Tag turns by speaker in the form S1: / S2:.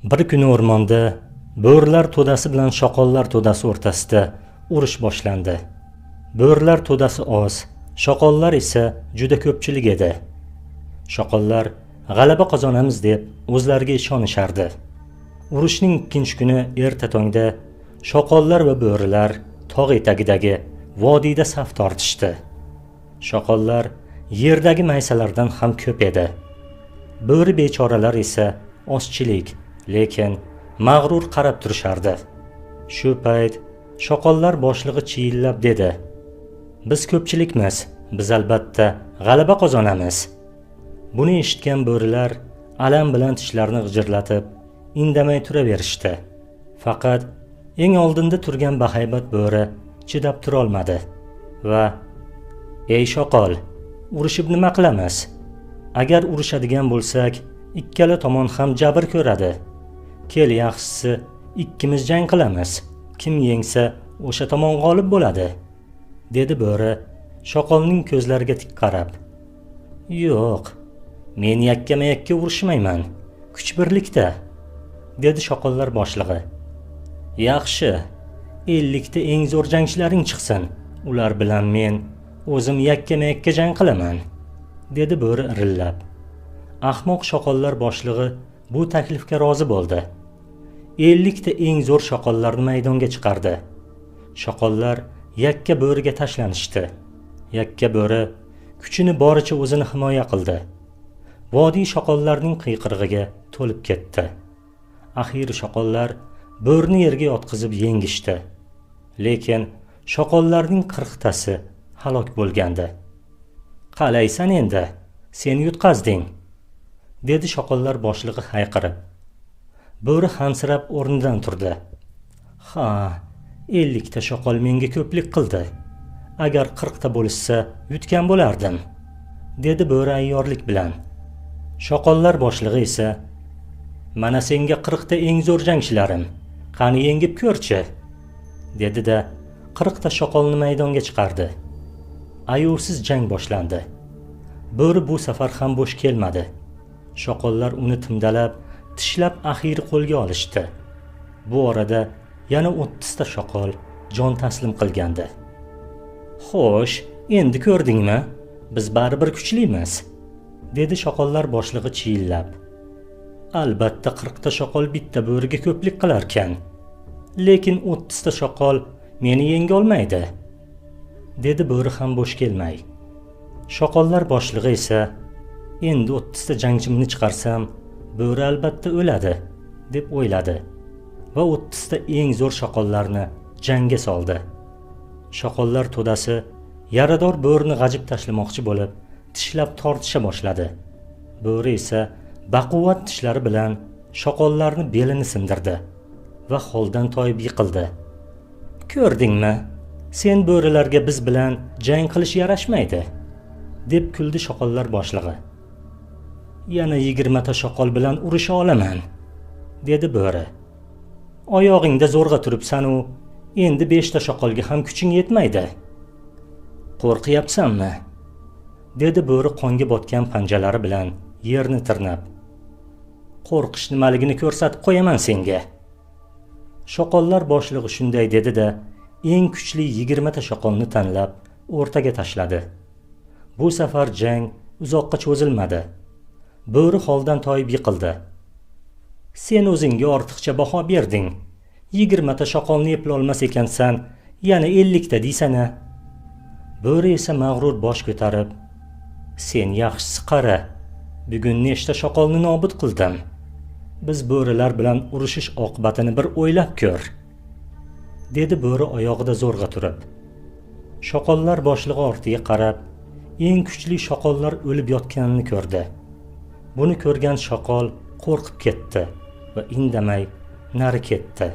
S1: Bir kuni o'rmonda bo'rilar to'dasi bilan shoqollar to'dasi o'rtasida urush boshlandi. Bo'rilar to'dasi oz, shoqollar esa juda ko'pchilik edi. Shoqollar g'alaba qozonamiz deb o'zlariga ishonishardi. Urushning ikkinchi kuni erta tongda shoqollar va bo'rilar tog' etagidagi vodiyda saf tortishdi. Shoqollar yerdagi maysalardan ham ko'p edi. Bo'ri bechoralar esa ozchilik, lekin mag'rur qarab turishardi. Shu payt shoqollar boshlig'i chiyillab dedi: "Biz ko'pchilikmiz, biz albatta g'alaba qozonamiz." Buni eshitgan bo'rilar alam bilan tishlarini g'ijirlatib, indamay turaverishdi. Faqat eng oldinda turgan bahaybat bo'ri chidab turolmadi va: "Ey shoqol, urushib nima qilamiz? Agar urushadigan bo'lsak, ikkala tomon ham jabr ko'radi. Kel, yaxshisi ikkimiz jang qilamiz. Kim yengsa, o'sha tomon g'olib bo'ladi", dedi bo'ri shoqolning ko'zlariga tik qarab. "Yo'q, men yakkama-yakka urushmayman. Kuch birlikda", dedi shoqollar boshlig'i. "Yaxshi, 50 ta eng zo'r jangchilaring chiqsin. Ular bilan men o'zim yakkama-yakka jang qilaman", dedi bo'ri irillab. Ahmoq shoqollar boshlig'i bu taklifga rozi bo'ldi. 50 ta eng zo'r shoqollarni maydonga chiqardi. Shoqollar yakka bo'riga tashlanishdi. Yakka bo'ri kuchini boricha o'zini himoya qildi. Vodiy shoqollarning qiyqirig'iga to'lib ketdi. Axir shoqollar bo'rini yerga yotqizib yengishdi. Lekin shoqollarning 40 tasi halok bo'lgandi. "Qalaysan endi? Sen yutqazding", dedi shoqollar boshlig'i hayqirib. Bo'ri hansirab o'rnidan turdi. "Ha, 50 ta shoqol menga ko'plik qildi. Agar 40 ta bo'lishsa, yutgan bo'lardim", dedi bo'ri ayyorlik bilan. Shoqollar boshlig'i esa: "Mana senga 40 ta eng zo'r jangchilarim. Qani yengib ko'rchi", dedi-da 40 ta shoqolni maydonga chiqardi. Ayovsiz jang boshlandi. Bo'ri bu safar ham bo'sh kelmadi. Shoqollar uni timdalab, tishlab axiyri qo'lga olishdi. Bu orada yana 30 ta shoqol jon taslim qilgandi. "Xo'sh, endi ko'rdingmi? Biz baribir kuchlimiz", dedi shoqollar boshlig'i chiyillab. "Albatta 40 ta shoqol bitta bo'riga ko'plik qilarkan. Lekin 30 ta shoqol meni yenga olmaydi", dedi bo'ri ham bo'sh kelmay. Shoqollar boshlig'i esa: "Endi 30 ta jangchimni chiqarsam, bo'ri albatta o'ladi", deb o'yladi va 30 ta eng zo'r shoqollarni jangga soldi. Shoqollar to'dasi yarador bo'rini g'ajib tashlamoqchi bo'lib, tishlab tortisha boshladi. Bo'ri esa baquvvat tishlari bilan shoqollarni belini sindirdi va holdan toyib yiqildi. "Ko'rdingmi? Sen bo'rilarga biz bilan jang qilish yarashmaydi", deb kuldi shoqollar boshlig'i. "Yana 20 ta shoqol bilan urusha olaman", dedi bo'ri. "Oyog'ingda zo'rg'a turibsan-u, endi 5 ta shoqolga ham kuching yetmaydi. Qo'rqyapsanmi?" dedi bo'ri qonga botgan panjalari bilan yerni tirnab. "Qo'rqish nimaligini ko'rsatib qo'yaman senga." Shoqollar boshlig'i shunday dedi-da, eng kuchli 20 ta shoqolni tanlab o'rtaga tashladi. Bu safar jang uzoqqa cho'zilmadi. Bo'ri holdan toyib yiqildi. "Sen o'zingga ortiqcha baho berding. 20 ta shoqolni eplolmas ekansan, yana 50 ta deysan-a?" Bo'ri esa mag'rur bosh ko'tarib: "Sen yaxshisi qara, bugun nechta shoqolni nobud qildim. Biz bo'rilar bilan urushish oqibatini bir o'ylab ko'r", dedi bo'ri oyog'ida zo'rg'a turib. Shoqollar boshlig'i ortiga qarab, eng kuchli shoqollar o'lib yotganini ko'rdi. Buni ko'rgan shoqol qo'rqib ketdi va indamay nari ketdi.